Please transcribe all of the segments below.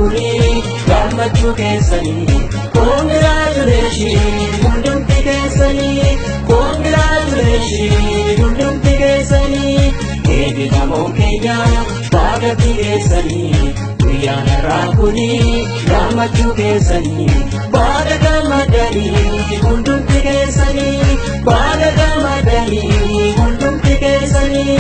kuni gammachuu keessanii. Congratulations hundumti keessanii, congratulations hundumti keessanii. Eebbifamoo keenya baagatti keessanii, guyyaan har'aa kuni gammachuu keessanii. Baga gammadanii hundumti keessanii, baga gammadanii hundumti keessanii.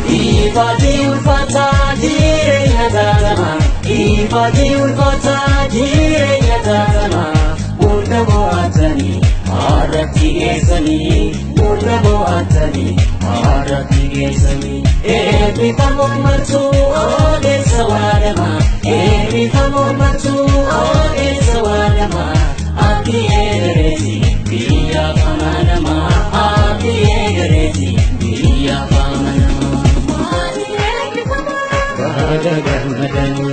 Ifaatii ulfaataa jireenya taatama, ifaatii ulfaataa jireenya taatama. Hunda mo'atanii har'atti geessanii, hunda mo'atanii har'atti geessanii. Eebbifamoo martuu ogeessa waadama, eebbifamoo martuu ogeessa waadama. Abdii eegareeti biyyaaf amanama, abdii eegareeti biyyaaf amanama. Baga gammadan.